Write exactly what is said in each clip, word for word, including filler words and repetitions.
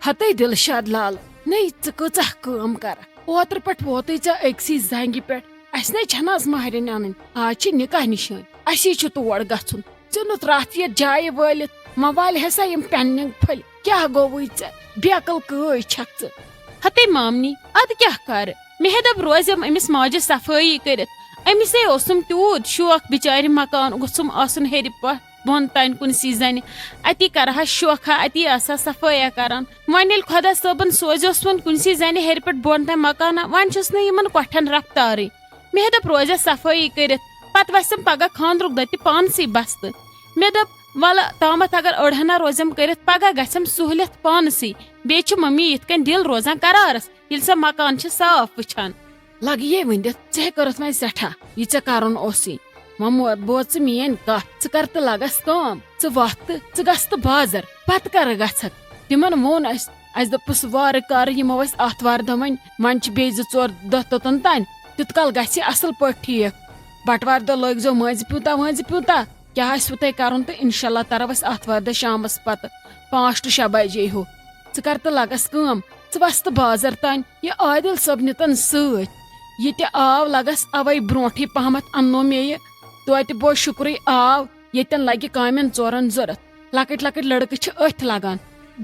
ہتے دلشاد لال، نے ژٕ کۭژاہ کٲم کرکھ؟ اوترٕ پٮ۪ٹھ ووتُے ژےٚ أکسٕے زنگہِ پٮ۪ٹھ۔ اسہِ نے چھنہٕ از مہرِنۍ انٕنۍ، از چھِ نکاح نشٲنۍ، اسی چھُ تور گژھُن۔ ژٕ نُت راتھ یتھ جایہِ وٲلِتھ، وۄنۍ والہِ ہسا یِم پینڈنگ پھٔلۍ۔ کیاہ گوٚوُے ژےٚ؟ بیقل کٲج چھکھ ژٕ۔ ہتے مامنی، ادٕ کیاہ کرٕ؟ مےٚ دوٚپ روزٮ۪م أمِس ماجہِ صفٲیی کٔرِتھ۔ أمِسے اوسُم تیوٗت شوق بِچارِ مکان گوٚژھُم آسُن ہیٚرِ پٮ۪ٹھ بۄن تانۍ کُنسی زنہِ۔ اتی کرہا شوخا، اتی آسہا صفٲیہ کران۔ وۄنۍ ییٚلہِ خۄدا صٲبن سوزیوس وۄنۍ کُنسی زنہِ ہیٚرِ پٮ۪ٹھ بۄن تام مکانہ، وۄنۍ چھُس نہٕ یِمن کۄٹھٮ۪ن رفتارٕے۔ مےٚ دوٚپ روزٮ۪س صفٲیی کٔرِتھ، پتہٕ وسٮ۪م پگاہ خانٛدرُک دۄہ تہِ پانسٕے بستہٕ۔ مےٚ دوٚپ، ولہٕ تامتھ اگر أڑ ہنا روزٮ۪م کٔرِتھ، پگاہ گژھٮ۪م سہوٗلیت پانسٕے۔ بیٚیہِ چھِ ممی یِتھ کٔنۍ دِل روزان قرارس، ییٚلہِ سۄ مکان چھِ صاف وٕچھان۔ لگیے ؤنِتھ، ژےٚ کٔرٕتھ وۄنۍ سٮ۪ٹھاہ یہِ ژےٚ کرُن اوسُے۔ وۄنۍ مو-، بوز ژٕ میٲنۍ کتھ، ژٕ کر تہٕ لگس کٲم، ژٕ وۄتھ تہٕ ژٕ گژھ تہٕ بازر، پتہٕ کر گژھکھ؟ تِمن ووٚن اسہِ، اسہِ دوٚپُس وارٕ کارٕ یِمو أسۍ آتھوارِ دۄہ وۄنۍ، وۄنۍ چھِ بیٚیہِ زٕ ژور دۄہ توٚتن تانۍ، تیُت کال گژھِ اصل پٲٹھۍ ٹھیٖک۔ بٹوارِ دۄہ لٲگۍ زیو مٲنزِ پیوٗنٛتاہ وٲنزِ پیوٗنٛتاہ، کیٛاہ آسِوٕ تۄہہِ کرُن تہٕ انشاءاللہ ترو أسۍ آتھوارِ دۄہ شامس پتہٕ پانٛژھ to شےٚ بجے ہیوٗ۔ ژٕ کر تہٕ لگس کٲم، ژٕ وس تہٕ بازر تانۍ، یہِ عادل صٲب نِتن سۭتۍ۔ یہِ تہِ آو لگس اوے برونٹھٕے پہمتھ اننو مےٚ یہِ۔ توتہِ بوز شُکرٕے آو، ییٚتٮ۪ن لگہِ کامٮ۪ن ژورن ضوٚرتھ۔ لۄکٕٹۍ لۄکٕٹۍ لڑکہٕ چھِ أتھۍ لگان۔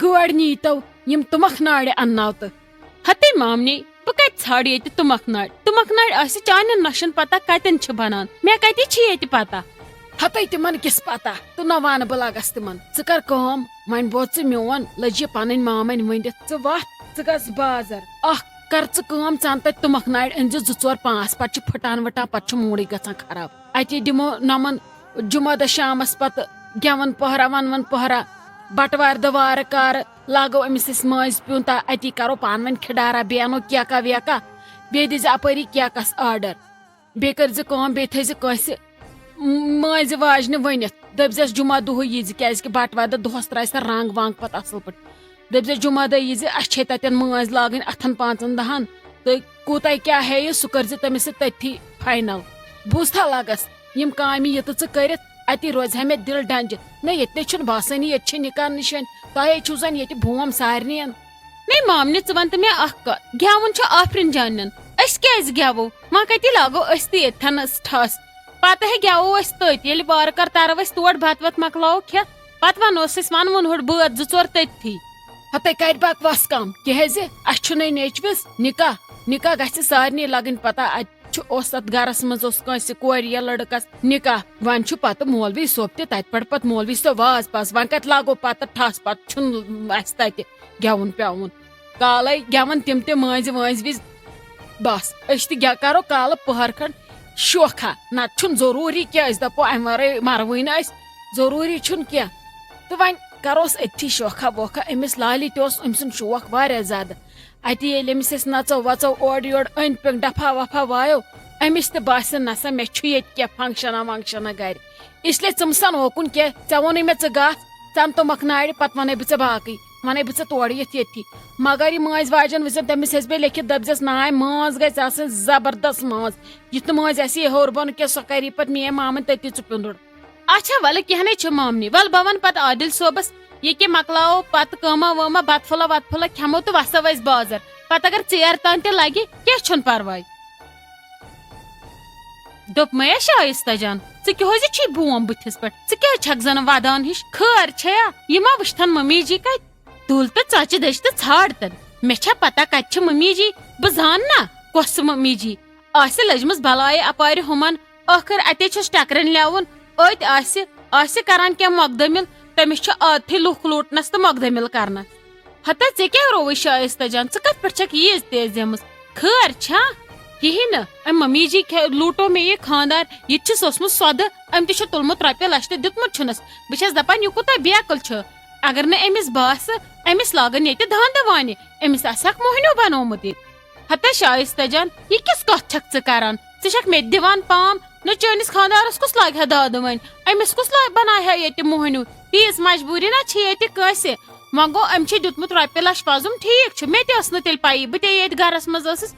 گٲڑۍ نیٖتو یِم تُمکھ نارِ انناو تہٕ۔ ہتے مامنی، بہٕ کتہِ ژھانڈٕ ییٚتہِ تُمکھ نارِ؟ تُمکھ نارِ آسہِ چانٮ۪ن نۄشن پتہ کتٮ۪ن چھِ بنان، مےٚ کتی چھِ ییٚتہِ پتہ؟ ہتے تِمن کِس پتہ؟ تہٕ نہ وانہٕ بہٕ لگس تِمن۔ ژٕ کر کٲم، وۄنۍ بوز ژٕ میون، لٔج یہِ پنٕنۍ مامنۍ ؤنِتھ۔ ژٕ وتھ، ژٕ گژھ بازر۔ اکھ کر ژٕ کٲم، ژٕ ان تتہِ تُمکھ نارِ، أنۍ زِ زٕ ژور پانٛژھ، پتہٕ چھِ پھٕٹان وٕٹان، پتہٕ چھُ موٗڈٕے گژھان خراب۔ اتی دِمو نۄمن جمعہ دۄہ شامس پتہٕ گٮ۪ون پہرا، ونوُن پہرا، بٹوارِ دۄہ وارٕ کارٕ لاگو أمِس أسۍ مٲنٛزِ پیوٗنٛتاہ، اتی کرو پانہٕ ؤنۍ کھِڈارا، بیٚیہِ انو کیکا ویکا، بیٚیہِ دِزِ اپٲری کیکس آرڈر۔ بیٚیہِ کٔرزِ کٲم، بیٚیہِ تھٲیزِ کٲنٛسہِ مٲنٛزِ واجنہِ ؤنِتھ، دٔپزٮ۪س جمعہ دۄہٕے ییٖزِ، کیازِ کہِ بٹوارِ دۄہ دۄہس ترٛایہِ سۄ رنگ ونگ پتہٕ اصل پٲٹھۍ۔ دٔپزٮ۪س جمعہ دۄہ ییٖزِ، اسہِ چھے تتٮ۪ن مٲنٛزِ لاگٕنۍ اتھن پانٛژن دہن، تہٕ کوٗتاہ کیٛاہ ہیٚیہِ سُہ کٔرزِ تٔمِس سۭتۍ تٔتھی فاینل۔ بوٗزتھا لگس، یِم کامہِ یہِ تہٕ ژٕ کٔرِتھ اتی روزِ ہا مےٚ دِل ڈنجہِ۔ نہ، ییٚتہِ نے چھُنہٕ باسٲنی، ییٚتہِ چھِ نکاح نِشٲنۍ، تۄہے چھُو زن ییٚتہِ بوم سارنٕے۔ نے مامنہِ، ژٕ ون تہٕ مےٚ اکھ کتھ، گٮ۪وُن چھُ آفرین جانن، أسۍ کیازِ گٮ۪وو؟ وۄنۍ کتی لاگو أسۍ تہِ ییٚتھنس ٹھس؟ پتہٕ ہے گٮ۪وو أسۍ تٔتۍ، ییٚلہِ وارٕ کار ترو أسۍ تور بتہٕ وتہٕ مۄکلاوو کھٮ۪تھ، پتہٕ ونو أسۍ، أسۍ ونوُن ہُڑ بٲتھ زٕ ژور تٔتھی۔ ہتے کرِ بکواس کم، کیازِ اسہِ چھُ نے نیچوِس نکاح، نکاح گژھِ سارنٕے لگٕنۍ پتہ۔ اتہِ چھُ، اوس اتھ گرس منٛز اوس کٲنٛسہِ کورِ یا لڑکس نکاح، وۄنۍ چھُ پتہٕ مولوی صٲب تہِ تتہِ پٮ۪ٹھ پتہٕ مولوی صٲب واز پاز، وۄنۍ کتہِ لاگو پتہٕ ٹھس، پتہٕ چھُنہٕ اسہِ تتہِ گٮ۪وُن پٮ۪وُن۔ کالے گٮ۪ون تِم تہِ مٲنٛزِ وٲنٛزِ وِزِ۔ بس، أسۍ تہِ گٮ۪-، کرو کالہٕ پٔہر کھنڈ شوکھا۔ نتہٕ چھُنہٕ ضروٗری کینٛہہ أسۍ دپو امہِ ورٲے مرہوٕے نہٕ أسۍ، ضروٗری چھُنہٕ کینٛہہ۔ تہٕ وۄنۍ کروس أتھی شوکھا ووکھا۔ أمِس لالہِ تہِ اوس أمۍ سُنٛد شوق واریاہ زیادٕ۔ اتی ییٚلہِ أمِس أسۍ نژو وژو اورٕ یورٕ أنٛدۍ پٔکۍ ڈپھا وپھا وایو، أمِس تہِ باسہِ نسا مےٚ چھُ ییٚتہِ کینٛہہ فنکشنا ونکشنا گرِ۔ اس لیے ژٕ مہٕ سن اوکُن کینٛہہ، ژےٚ ووٚنُے مےٚ ژٕ گژھ، ژٕ ان تُمکھ نارِ، پتہٕ ونَے بہٕ ژےٚ باقٕے، ونَے بہٕ ژےٚ تورٕ یِتھ ییٚتھی۔ مگر یہِ مٲنٛزِ واجٮ۪ن وٕچھزٮ۪ن، تٔمِس ہیٚژ بیٚیہِ لیکھِتھ، دٔپزٮ۪س، نانۍ، مٲنٛز گژھِ آسٕنۍ زبردست مٲنٛز، یُتھ نہٕ مٲنٛزِ آسہِ ہے ہیوٚر بۄن کینٛہہ، سۄ کری پتہٕ میٲنۍ مامٕنۍ تٔتی ژٕ پیوٚنٛدُر۔ اچھا، ولہٕ کینٛہہ نے چھُ مامنی، ول بہٕ ونہٕ پتہٕ عادل صٲبس، یہِ کہِ مۄکلاوو پتہٕ کٲما وٲما، بتہٕ پھوٚلہ وتہٕ پھوٚلہ کھٮ۪مو تہٕ وسو أسۍ بازر، پتہٕ اگر ژیر تام تہِ لگہِ، کینٛہہ چھُنہٕ پرواے۔ دوٚپمَے شایستہ جان، ژٕ کیٛازِ چھُے بوم بٕتھِس پٮ۪ٹھ؟ ژٕ کیٛازِ چھَکھ زَن وَدان ہِش؟ خٲر چھَیا؟ یہِ ما وٕچھتھن ممی جی کَتہِ؟ تُل تہٕ ژۄچہِ دٔج تہٕ ژھانٛڈ تَن۔ مےٚ چھا پتہ کَتہِ چھِ ممی جی؟ بہٕ زانہٕ نا کۄس سُہ ممی جی۔ آسہِ لٔجمٕژ بَلایہِ اَپارِ ہُمَن۔ ٲخٕر اَتے چھُس ٹٮ۪کرَن لیوُن۔ أتۍ آسہِ، آسہِ کران کینٛہہ مۄکدٔمِل۔ تٔمِس چھُ عادتھٕے لُکھ لوٗٹنَس تہٕ مۄکدٔمِل کرنَس۔ ہتا ژےٚ کیٛاہ رووُے شایستہ جان؟ ژٕ کَتھ پٮ۪ٹھ چھَکھ ییٖژ تیزیمٕژ؟ خٲر چھا؟ کِہیٖنۍ نہٕ۔ أمۍ ممی جی کھے-، لوٗٹو مےٚ یہِ خانٛدار۔ یہِ تہِ چھُس اوسمُت سۄدٕ۔ أمۍ تہِ چھُ تُلمُت رۄپیہِ لَچھ تہٕ دیُتمُت چھُنَس۔ بہٕ چھَس دَپان، یہِ کوٗتاہ بیقٕل چھُ۔ اگر نہٕ أمِس باسہِ، أمِس لاگَن ییٚتہِ دھنٛدٕ وانہِ۔ أمِس آسہِ ہاکھ موہنیوٗ بنوومُت ییٚتہِ۔ ہتا شایستہ جان، یہِ کِژھ کَتھ چھَکھ ژٕ کران؟ ژٕ چھَکھ مےٚ تہِ دِوان پام۔ نہ، چٲنِس خانٛدارَس کُس لاگہِ ہا دادٕ وۄنۍ؟ أمِس کُس لا-، بنایہِ ہا ییٚتہِ موہنیوٗ؟ تیٖژ مجبوٗری نہ چھِ ییٚتہِ کٲنٛسہِ۔ وۄنۍ گوٚو، أمۍ چھِ دیُتمُت رۄپیہِ لَچھ پَزُم، ٹھیٖک چھُ، مےٚ تہِ ٲس نہٕ تیٚلہِ پَیی، بہٕ تے ییٚتہِ گَرَس منٛز ٲسٕس۔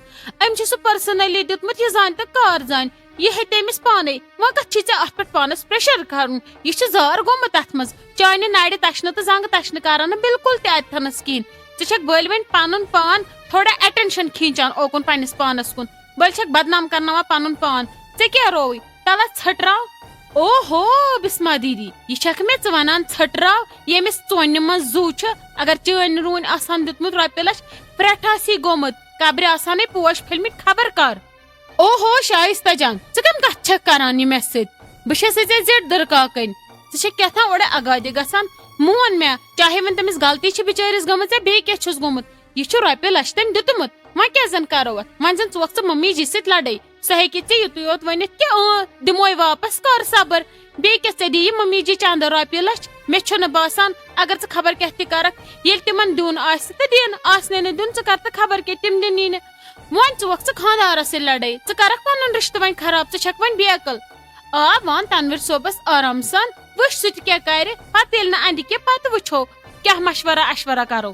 أمۍ چھِ سُہ personally دیُتمُت، یہِ زانہِ تہٕ کار زانہِ، یہِ ہیٚتہِ أمِس پانَے۔ وۄنۍ کَتھ چھِ ژےٚ اَتھ پٮ۪ٹھ پانَس pressure کَرُن؟ یہِ چھُ زار گوٚمُت اَتھ منٛز۔ چانہِ نَرِ تَشنہٕ تہٕ زنٛگہٕ تَشنہٕ کَران نہٕ بِلکُل تہِ اَتہِ تھَنَس کِہیٖنۍ۔ ژٕ چھکھ بٔلۍ وۄنۍ پنُن پان تھوڑا attention کھینچان اوکُن پننِس پانس کُن، بٔلۍ چھکھ بدنام کرناوان پنُن پان۔ ژےٚ کیٛاہ رووٕے؟ تلہ ژھٔٹراو۔ او ہو، بسما دیدی، یہِ چھکھ مےٚ ژٕ ونان ژھٔٹراو، ییٚمِس ژونہِ منٛز زُو چھُ؟ اگر چٲنۍ روٗنۍ آسہٕ ہن دیُتمُت رۄپیہِ لچھ، پھرٛٹھ آسہِ ہے گوٚمُت، قبرِ آسہٕ ہنے پوش پھٔلمٕتۍ خبر کر۔ او ہو شایستہ جان، ژٕ کم کتھ چھکھ کران یہِ مےٚ سۭتۍ؟ بہٕ چھسے ژےٚ زِٹھ دٕرکاکٕنۍ، ژٕ چھکھ کیٛاہ تام اورٕ اگادِ گژھان۔ مون مےٚ، چاہے وۄنۍ تٔمِس غلطی چھِ بِچٲرِس گٔمٕژ یا بیٚیہِ کیٛاہ چھُس گوٚمُت، یہِ چھُ رۄپیہِ لچھ تٔمۍ دیُتمُت، وۄنۍ کیٛاہ زن کرو اتھ؟ وۄنۍ زن ژوکھ ژٕ ممی جی سۭتۍ لڑٲے، سۄ ہیٚکہِ ژےٚ یُتُے یوت ؤنِتھ کہِ اۭں، دِموے واپس، کر صبر۔ بیٚیہِ کیٛاہ، ژےٚ دِیہِ ممی جی چندٕ رۄپیہِ لچھ؟ مےٚ چھُنہٕ باسان، اگر ژٕ خبر کیٛاہ تہِ کرکھ، ییٚلہِ تِمن دیُن آسہِ تہٕ دِن، آسہِ نہٕ نہٕ دیُن، ژٕ کر تہٕ خبر کیٛاہ، تِم دِنی نہٕ۔ وۄنۍ ژٕ وۄکھ ژٕ خانٛدارس سۭتۍ لڑٲے، ژٕ کرکھ پنُن رشتہٕ وۄنۍ خراب، ژٕ چھکھ وۄنۍ بیقل۔ آ، وان تنویر صٲبس آرام سان، وٕچھ سُہ تہِ کیٛاہ کرِ، پتہٕ ییٚلہِ نہٕ اندِ کینٛہہ، پتہٕ وٕچھو کیٛاہ مشورہ اشورہ کرو۔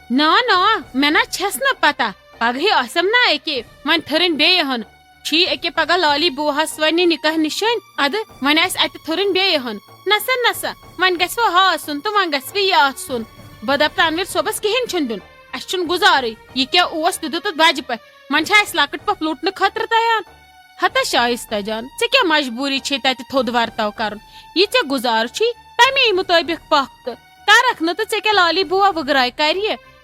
نا نا، مےٚ نہ چھس نہٕ پتہ، پگہٕے آسم نہ أکے، وۄنۍ تھٔرٕنۍ بیٚیہِ ہن۔ چھی أکے پگاہ لالی بوہس ونہِ نکاح نشٲنۍ، ادٕ وۄنۍ آسہِ اتہِ تھٔرٕنۍ بیٚیہِ ہن۔ نسا نسا، وۄنۍ گژھِ وۄنۍ ہا آسُن تہٕ وۄنۍ گژھِ وۄنۍ یہِ آسُن۔ بہٕ دپہٕ تنویر صٲبس کِہینۍ چھُنہٕ دیُن، اسہِ چھُنہٕ گُزارٕے۔ یہِ کیٛاہ اوس تہِ دیُتُتھ بجہِ پٮ۪ٹھ، وۄنۍ چھا اسہِ لۄکٕٹ پۄپھ لوٗٹنہٕ خٲطرٕ تیار؟ ہتا شایستہ جان، ژےٚ کیٛاہ مجبوٗری چھے تتہِ تھوٚد ورتاو کرُن؟ یہِ ژےٚ گُزارٕ چھُے، تمے مُطٲبق پکھ تہٕ کرکھ نہٕ تہٕ ژےٚ کیٛاہ لالی بوا وٕگراے کرِ؟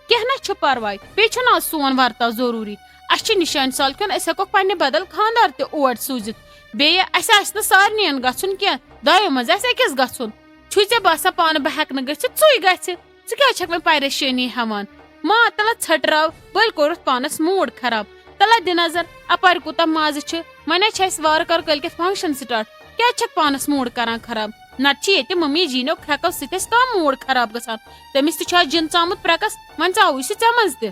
کینٛہہ نہ چھُ پرواے، بیٚیہِ چھُنہٕ آز سون ورتاو ضروٗری۔ اسہِ چھِ نِشانہِ سالکھیُن، أسۍ ہٮ۪کوکھ پننہِ بدل خانٛدار تہِ اور سوٗزِتھ۔ بیٚیہِ اسہِ آسہِ نہٕ سارنٕین گژھُن کینٛہہ، دۄیو منٛز آسہِ أکِس گژھُن۔ چھُے ژےٚ باسان پانہٕ بہٕ ہٮ۪کہٕ نہٕ گٔژھِتھ؟ ژٕے گژھِ۔ ژٕ کیٛازِ چھکھ وۄنۍ پریشٲنی ہٮ۪وان؟ ما تلہ ژھٔٹراو، بٔلۍ کوٚرُتھ پانس موٗڈ خراب۔ تلہ دِ نظر، اپارِ کوٗتاہ مزٕ چھُ۔ وۄنۍ چھِ اسہِ وارٕ کارٕ کٲلۍ کٮ۪تھ function start۔ کیٛازِ چھکھ پانس موٗڈ کران خراب؟ نتہٕ چھِ ییٚتہِ ممی جی نیو کھرٛکو سۭتۍ اسہِ کانٛہہ موٗڈ خراب گژھان۔ تٔمِس تہِ چھُ آز جِن ژامُت پرٛکس، وۄنۍ ژاوٕے سُہ ژےٚ منٛز تہِ۔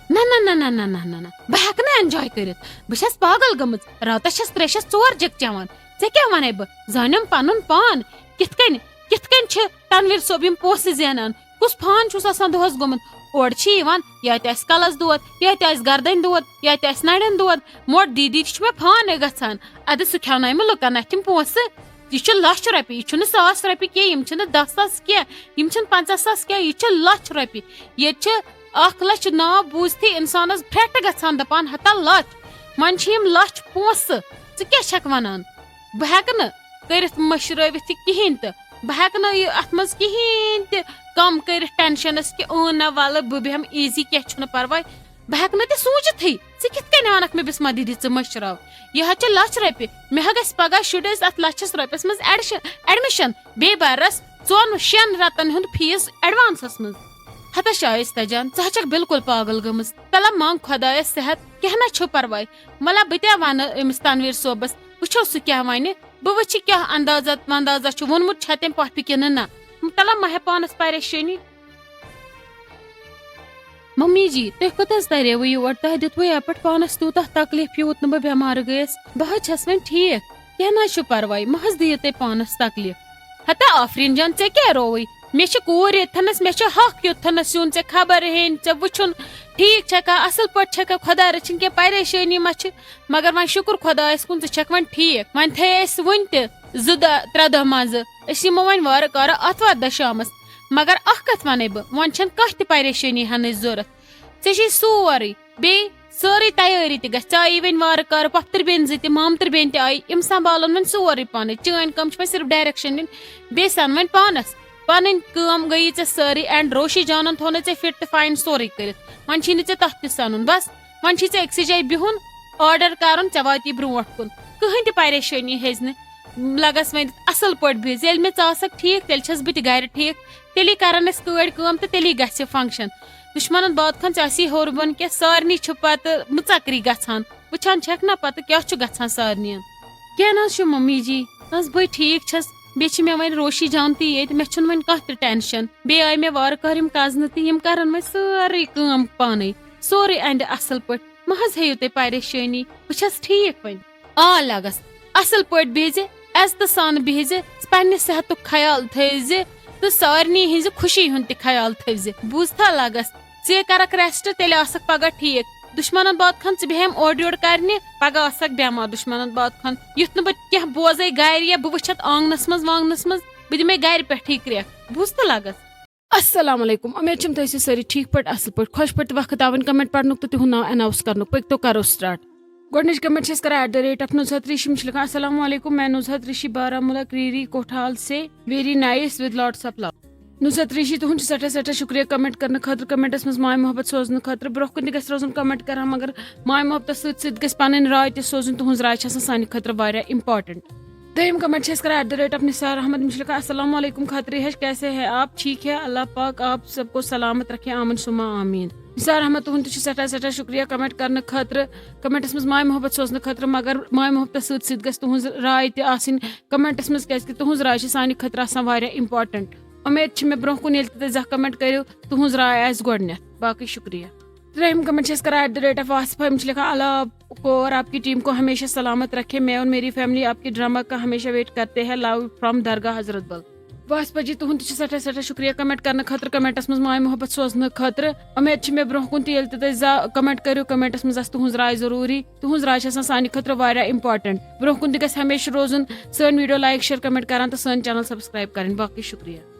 نہ، نہ، نہ، نہ، نہ، نہ، نہ، نہ۔ بہٕ ہٮ۪کہٕ نہٕ enjoy کٔرِتھ۔ بہٕ چھس پاگل گٔمٕژ۔ راتس چھس ترٛیشس ژور جگ چٮ۪وان۔ ژےٚ کیٛاہ ونے بہٕ؟ زانٮ۪م پنُن پان۔ کِتھ کٔنۍ، کِتھ کٔنۍ چھِ تنویر صٲب یِم پونٛسہٕ زینان؟ کُس فان چھُس آسان دۄہس گوٚمُت؟ اورٕ چھِ یِوان، یا تہِ آسہِ کلس دود، یا تہِ آسہِ گردنۍ دود، یا تہِ آسہِ نرٮ۪ن دود۔ موٹ دیٖدی تہِ چھُ مےٚ فانٕے گژھان۔ ادٕ سُہ کھٮ۪ونایہِ مےٚ لُکن اتھِ تِم پونٛسہٕ۔ یہِ چھُ لچھ رۄپیہِ، یہِ چھُنہٕ ساس رۄپیہِ کینٛہہ، یِم چھِنہٕ دہ ساس کینٛہہ، یِم چھِنہٕ پنژاہ ساس کینٛہہ، یہِ چھُ لچھ رۄپیہِ۔ ییٚتہِ چھِ اکھ لچھ ناو بوٗزتھٕے انسانس پھرٛٹھ گژھان، دپان ہتا لچھ۔ وۄنۍ چھِ یِم لچھ پونٛسہٕ، ژٕ کیٛاہ چھکھ ونان؟ بہٕ ہٮ۪کہٕ نہٕ کٔرِتھ مٔشرٲوِتھ یہِ کِہینۍ تہٕ۔ بہٕ ہٮ۪کہٕ نہٕ یہِ اتھ منٛز کِہینۍ تہِ کم کٔرِتھ ٹینشنس کہِ اۭں نہ ولہٕ بہٕ بیٚہمہٕ easy، کینٛہہ چھُنہٕ پرواے۔ بہٕ ہٮ۪کہٕ نہٕ تہِ سوٗنچِتھٕے۔ ژٕ کِتھ کٔنۍ آنکھ مےٚ بسما دیدی ژٕ مٔشراو؟ یہِ حظ چھِ لچھ رۄپیہِ۔ مےٚ حظ گژھِ پگاہ شُرِس اتھ لچھس رۄپیس منٛز ایڈشن، ایڈمِشن، بیٚیہِ برس ژۄن شٮ۪ن رٮ۪تن ہُنٛد فیس ایڈوانسس منٛز۔ ہتا شایستہ جان، ژٕ حظ چھکھ بالکل پاگل گٔمٕژ۔ تلہ منٛگ خۄدایس صحت، کینٛہہ نہ چھُ پرواے۔ مطلب بہٕ تہِ وَنہٕ أمِس تنویر صٲبس، وٕچھو سُہ کیٛاہ وَنہِ۔ بہٕ وٕچھِ کیٛاہ اندازہ وندازہ چھُ، ووٚنمُت چھا تٔمۍ پۄپھِ کِنہٕ نہ۔ تلہ مہ ہےٚ پانس پریشٲنی۔ ممی جی، تُہۍ کوٚت حظ تریوٕ یور؟ تۄہہِ دیُتوٕ یپٲٹھۍ پانس تیوٗتاہ تکلیف، یوٗت نہٕ بہٕ بٮ۪مار گٔیس۔ بہٕ حظ چھس وۄنۍ ٹھیٖک، کینٛہہ نہ حظ چھُ پرواے، مہ حظ دِیِو تُہۍ پانس تکلیف۔ ہتا آفریٖن جان، ژےٚ کیٛاہ رووٕے؟ مےٚ چھِ کوٗر ییٚتھنس، مےٚ چھِ حق یوٚتھنس یُن، ژےٚ خبر ہیٚنۍ، ژےٚ وٕچھُن، ٹھیٖک چھکھا، اصل پٲٹھۍ چھکھا، خۄدا رٔچھِنۍ کینٛہہ پریشٲنی ما چھِ؟ مگر وۄنۍ شُکُر خۄدایس کُن، ژٕ چھکھ وۄنۍ ٹھیٖک۔ وۄنۍ تھٲے اَسہِ وُنہِ تہِ زٕ دۄہ، ترٛےٚ دۄہ منٛزٕ۔ أسۍ یِمو وۄنۍ وارٕ کارٕ آتھوارِ دۄہ شامس۔ مگر اکھ کتھ ونے بہٕ، وۄنۍ چھنہٕ کانٛہہ تہِ پریشٲنی ہنٕچ ضروٗرت۔ ژےٚ چھے سورُے، بیٚیہِ سٲرٕے تیٲری تہِ گژھِ۔ ژٕ آیی وۄنۍ وارٕ کارٕ، پۄپھتٕر بیٚنہِ زٕ تہِ، مامتٕر بیٚنہِ تہِ آیہِ، یِم سنبھالن وۄنۍ سورُے پانے۔ چٲنۍ کٲم چھِ وۄنۍ صرف direction دِنۍ، بیٚیہِ سن وۄنۍ پانس۔ پنٕنۍ کٲم گٔیی ژےٚ سٲرٕے، and روشی جانن تھوٚونَے ژےٚ fit تہٕ fine سورُے کٔرِتھ۔ وۄنۍ چھی نہٕ ژےٚ تَتھ تہِ سَنُن۔ بس، وۄنۍ چھی ژےٚ أکسٕے جایہِ بِہُن، order کَرُن، ژےٚ واتی برونٛٹھ کُن۔ کٕہٕنۍ تہِ پریشٲنی ہیٚزِ نہٕ۔ لَگَس وۄنۍ اَصٕل پٲٹھۍ بِہِتھ۔ ییٚلہِ مےٚ ژٕ آسَکھ ٹھیٖک، تیٚلہِ چھَس بہٕ تہِ گَرِ ٹھیٖک۔ تیٚلی کَرَن أسۍ کٲڑۍ کٲم تہٕ تیٚلی گژھِ function۔ دُشمَنَن باد خان ژےٚ آسی ہیوٚر بۄن کینٛہہ، سارنٕے چھُ پَتہٕ مُژَکری گژھان۔ وٕچھان چھَکھ نہ پَتہٕ کیٛاہ چھُ گژھان سارنٕے۔ کینٛہہ نہ حظ چھُ ممی جی، بس بٔے ٹھیٖک چھَس۔ بیٚیہِ چھِ مےٚ وۄنۍ روشی جان تہِ ییٚتہِ، مےٚ چھُنہٕ وۄنۍ کانٛہہ تہِ tension۔ بیٚیہِ آیہِ مےٚ وارٕ کارٕ یِم cousinہٕ تہِ، یِم کَرَن وۄنۍ سٲرٕے کٲم پانَے، سورُے اَندِ اَصٕل پٲٹھۍ۔ مہ حظ ہیٚیِو تُہۍ پریشٲنی، بہٕ چھَس ٹھیٖک وۄنۍ۔ آ لَگَس، اَصٕل پٲٹھۍ بِہزِ، عزتہٕ سان بِہزِ، پنٛنہِ صحتُک خیال تھٲیزِ تہٕ سارنٕے ہِنٛزِ خوشی ہُنٛد تہِ خیال تھٲیزِ۔ بوٗزتھا لَگَس؟ ژٕ کَرَکھ rest، تیٚلہِ آسَکھ پگاہ ٹھیٖک۔ دُشمَنَن باد خان ژٕ بیٚہم اورٕ یورٕ کَرنہِ، پگاہ آسَکھ بٮ۪مار دُشمَنَن باد خان۔ یُتھ نہٕ بہٕ کینٛہہ بوزَے گَرِ یا بہٕ وٕچھَتھ آنٛگنَس منٛز وانٛگنَس منٛز، بہٕ دِمَے گَرِ پٮ۪ٹھٕے کرٛٮ۪کھ۔ بوٗزتھٕ لَگَس؟ السلام علیکم، امید چھم تُہۍ ٲسِو سٲری ٹھیٖک پٲٹھۍ، اصل پٲٹھۍ، خۄش پٲٹھۍ تہٕ وقت آوٕنۍ کمنٹ پرنُک تہٕ تِہُنٛد ناو اناؤنس کرنُک۔ پٔکۍ تو کرو سٹارٹ۔ گۄڈٕنِچ کمنٹ چھِ أسۍ کران at the rate of Nusrat Rishi، یِم چھِ لیکھان، السلام علیکم، میں نزہت رشی بارہمولہ کریری کوٹھال سے، very nice with lots of love۔ Nuzhat Rishi, تُہُنٛد چھُ سٮ۪ٹھاہ سٮ۪ٹھاہ شُکریہ کمنٹ کرنہٕ خٲطرٕ، کمنٹس منٛز ماے محبت سوزنہٕ خٲطرٕ۔ برونٛہہ کُن تہِ گژھِ روزُن کمنٹ کران، مگر ماے محبتس سۭتۍ سۭتۍ گژھِ پنٕنۍ راے تہِ سوزٕنۍ، تُہٕنٛز راے چھِ آسان سانہِ خٲطرٕ واریاہ امپورٹنٹ۔ دوٚیِم کمنٹ چھِ أسۍ کران at the rate of Nisar Ahmed، یِم چھِ لیکھان، السلام علیکم خط ریش، کیسے ہے آپ؟ ٹھیک ہے، اللہ پاک آپ سب کو سلامت رکھے، آمین ثم آمین۔ نثار احمد، تُہُنٛد تہِ چھُ سٮ۪ٹھاہ سٮ۪ٹھاہ شُکریہ کمنٹ کرنہٕ خٲطرٕ، کمنٹس منٛز ماے محبت سوزنہٕ خٲطرٕ، مگر ماے محبتس سۭتۍ سۭتۍ گژھِ تُہٕنٛز راے تہِ آسٕنۍ کمنٹس منٛز، کیازِ کہِ تُہٕنٛز راے چھِ سانہِ خٲطرٕ آسان واریاہ امپورٹنٹ۔ امید چھِ مےٚ برونٛہہ کُن ییٚلہِ تہِ تُہۍ زانٛہہ کمنٹ کٔرِو، تُہٕنٛز راے آسہِ گۄڈٕنٮ۪تھ۔ باقٕے شُکریہ۔ ترٛیٚیِم کمنٹ چھِ أسۍ کران at the rate of Wasifah، یِم چھِ لیکھان، اللہ آپ کو اور آپ کی ٹیم کو ہمیشہ سلامت رکھے، میں اور میری فیملی آپ کے ڈرامہ کا ہمیشہ ویٹ کرتے ہیں، love from درگاہ حضرت بل۔ واسفہ جی، تُہُنٛد تہِ چھُ سٮ۪ٹھاہ سٮ۪ٹھاہ شُکریہ کمنٹ کرنہٕ خٲطرٕ، کمنٹس منٛز ماے محبت سوزنہٕ خٲطرٕ۔ امید چھِ مےٚ برونٛہہ کُن تہِ ییٚلہِ تہِ تُہۍ زانٛہہ کمنٹ کٔرِو، کمنٹس منٛز آسہِ تُہٕنٛز راے ضروٗری۔ تُہٕنٛز راے چھِ آسان سانہِ خٲطرٕ واریاہ امپورٹنٹ۔ برونٛہہ کُن تہِ گژھِ ہمیشہِ روزُن سٲنۍ ویڈیو لایک، شیئر، کمنٹ کران تہٕ سٲنۍ چینل سبسکرائب کرٕنۍ۔ باقٕے شُکریہ۔